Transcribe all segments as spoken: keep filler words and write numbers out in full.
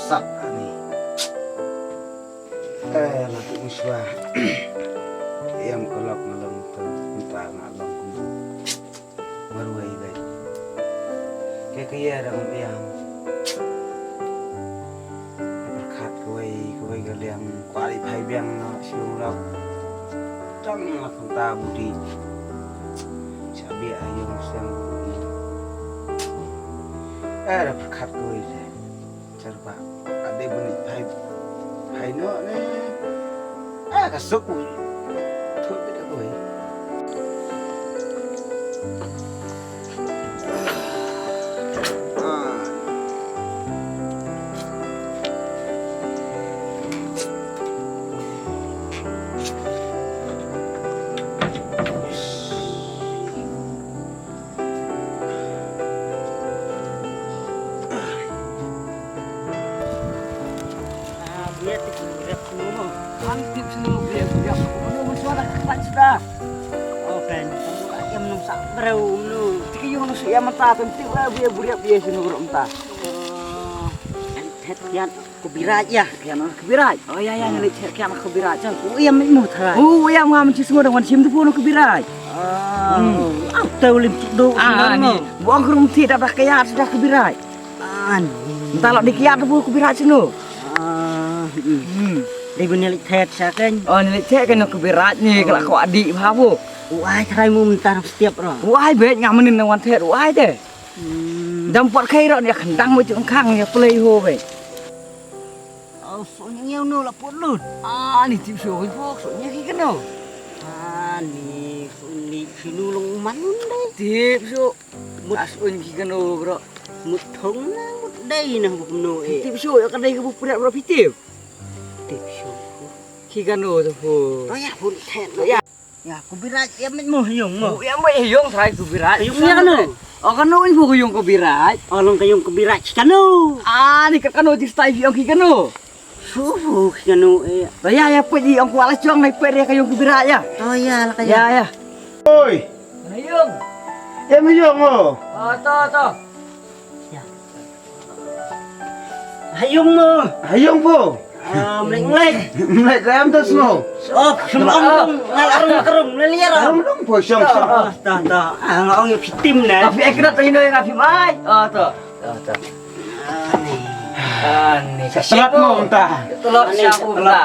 Sat ani. Eh, la tu muswa. Em kolok ngalong tu, mynta ngalong kumno. Marwei dei. Ke ke ye dang em. Pyrkhat kawei, kawei ka liang, kwah ri phai biang noh sha ïung lok. Tang la kumta budi. Sha biang ïung seng. Eh, da pyrkhat kawei dei. Sarbah. Ade bani phai, phai noh ne. Ah, ka suk. Thut bit kawei. Ah. Khubirai ïa, ïa, ïa, Khubirai. Oh ïa, ïa, nga leit check ïa Khubirai. Jan. U ïam mo tharai. U ïam nga mynta sngew dang wan shim tu pun Khubirai. Ah. Hmm. Au tau lim tu do. Ah, ni. Buang krum ti da ba kaya da Khubirai. Ah, ni. Mynta la di kaya tu pun Khubirai sino. Ah. Hmm. Dei bun leit check sa kan. Oh, leit check kan Khubirai ni kala ko adi bha bu. U ai tharai mo mynta setiap ro. U ai bet nga mynnin wan check u ai te. Hmm. Dam pot kai ro ni khandang mo jong khang ni play ho be. Oh, so ni ngiau no la pot lut. Ah, ni tip so, so ni ki kano. Ah, ni so ni sinu long man dei. Tip so. Mut as un ki kano bro. Mut thong na mut dei na buk no eh. Tip so ya kadai ka buk pret bro pitip. Tip so. Ki kano tu ho. To ya pun ten. To ya. Ya, Khubirai, ïa met mo, ïong mo. Ïa mo, ïong trai Khubirai. Ïong ïa kano? Oh, kano in phu ïong Khubirai. Oh, long ka ïong Khubirai, kano? Ah, ni ka kano di stai ïong ki kano? Su phu ki kano eh. Ba ya, ya pui ïong kwala chong nai pui ka ïong Khubirai ya. Oh, ya, la ka ya. Ya, ya. Oi. Ïong. Ïa mo ïong mo. Oh, to, to. Ya. Hayung mo. Hayung po. Ah, mlek mlek. Mlek ram to snow. Oh, snow. Ngal arung arung mlek liar. Arung arung po song song. Oh, ta ta. Ah, nga ong fitim na. Tapi ekra to ino yang api mai. Oh, to. To to. Ani. Ani. Telat mo ta. Telat siapa ta?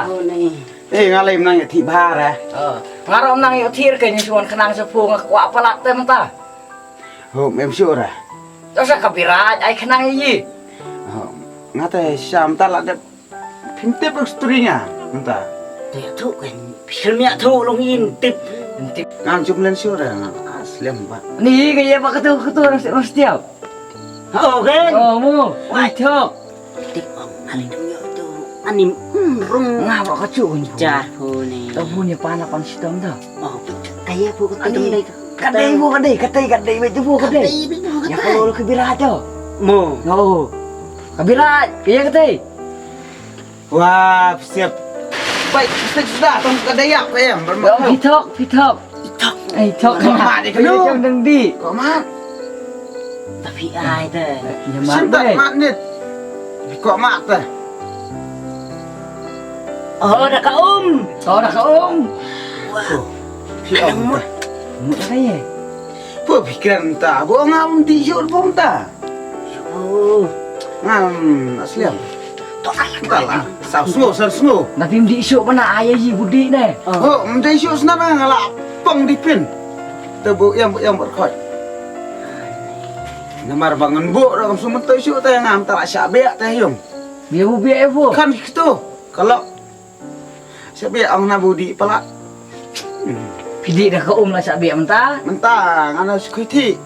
Eh, ngalai menang ya tiba re. Oh. Ngaro menang ya tir ke nyusuan kenang sepung kwa palat tem ta. Ho, mem sure. To sa Khubirai ai khnang ïa. Ho, nga te sham ta la dep phim tip bak string a mynta. Te tu kan phim ïa tu long ïa tip. Tip. Ngam chup len sure nga slem ba. Ni ka ïa ba ka tu ka tu rang setiap. Ho kan. Oh mo. Wai thok. Tip ong ngali dum ïa tu. Ani rung. Nga ba ka chu. Jar hu ni. Tu hu ni pana pan sitam ta. Oh, ka ïa pu ka tu dei. Ka dei mo ka dei, ka dei, ka dei, wei tu mo ka dei. Ka dei, wei tu mo ka dei. Ya ka lo ka Khubirai to. Mo. No. Khubirai, ka ya ka dei. Wah, siap. Baik, siap sudah, tong ka dei ya, ka ya. Pitok, pitok. Pitok. Eh, pitok. Kau mat di kau. Kau deng di. Kau mat. Tapi ai te. Sim tak mat nit. Kau mat te. Oh, da ka um. Oh, da ka um. Wah. Pi ong mut. Mut apa ye? Pu pikiran ta. Bu ngam di jur bung ta. Oh. Ngam asliam. Tala, saw sngew, saw sngew. Na phim dih shuh ba na ai ïa i budi ne. Oh, ym dih shuh sna nga la pang dih phin. Te bu ïam, bu ïam bad khot. Namar ba ngan bu ra kam sum te shuh te ngam tala sha bia te yum. Bia bu bia e bu. Kan kito. Kalau sha bia ong na budi pala. Phi dih da ka um la sha bia mynta. Mynta ngan na sukhuti.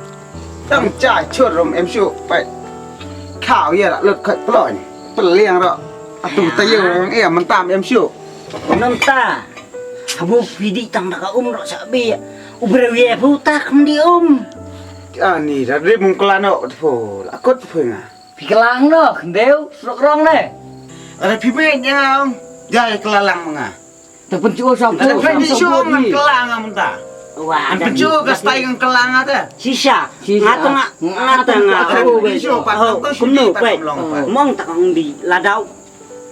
Tang cha chur rum em shuh pai. Khaw ïa la lut khot plon. Peliang ro. Atu tayu ong ïa mynta em shuh. Mynta. Habu phi dih tang da ka um ro sha bia. U breu ïa bu ta kam dih um. Ani da ri mung klano tu. La kot tu nga. Phi klang no, khyndew, rok rong ne. Ada phi meh nyang. Jai kelalang nga. Te pynchuh sa. Ada phi dih shuh ngan kelang nga mynta. Wah, an pynchuh ka stai ngan kelang nga te. Shisha. Shisha. Nga tengah, nga tengah. Ada phi dih shuh pat. Kumno pai. Mong tang di ladau.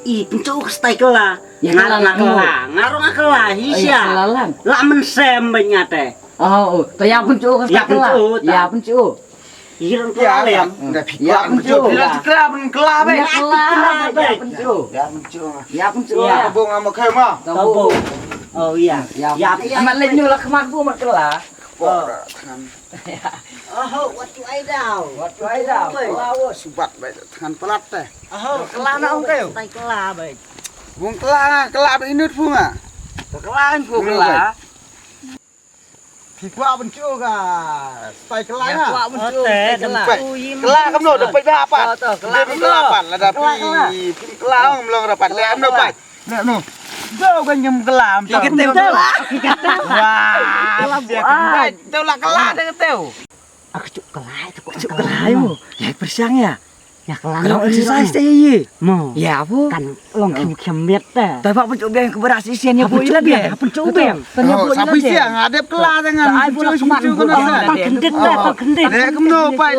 I pynchuh ka stai kela. Nga nga kela. Nga rong nga kela. Shisha. La men sem ban nga te. Oh, oh. Te ïa pynchuh ka stai kela. Ïa pynchuh. Ïa pynchuh. Ïa pynchuh. Ïa pynchuh. Ïa pynchuh. Ïa pynchuh. Ïa pynchuh. Ïa pynchuh. Oh ïa. Ïa. Amat leh nyu la khmat bu mat kela. Oh, wat tu ai dau. Wat tu ai dau. Kela wo subat bai than palat te. Oh, kela na ong teu. Tai kela bai. Bung kela, kela bai inut bunga. Kela kan ku kela. Phi kwah ban chuh ka stai kela nga. Kwah ban chuh stai kela. Kela kam no da peit da pat. Kela kam no pat la da phi. Phi kela ong mlong da pat le am no pat. Le no. Do kan nyam kela am. Phi kete kela. Phi kete. Wah. Kela buat. Teu la kela da teu. Aku chuh kela tu, aku chuh kela mo. Ya persang ya. Ya kela. Kela exercise te ye. Mo. Ya bu. Kan long khim khim miet te. Te ba pun chuh beng ke beras isian ya bu ilan ya. Pun chuh beng. Kan ya bu ilan. Sapi siang adep kela dengan pun chuh pun chuh kena. Tang kendit te, tang kendit. Lek kumno pai.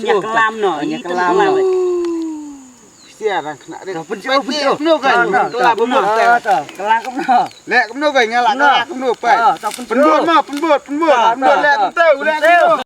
Ya kelam no, ya kelam no. Sia rang kena deh. Pun chuh pun chuh. Kumno kan? Kelam kumno. Kelam kumno. Lek kumno kan ngalak kelam kumno pai. Penbot ma, penbot, penbot. Penbot lek kumno, lek kumno.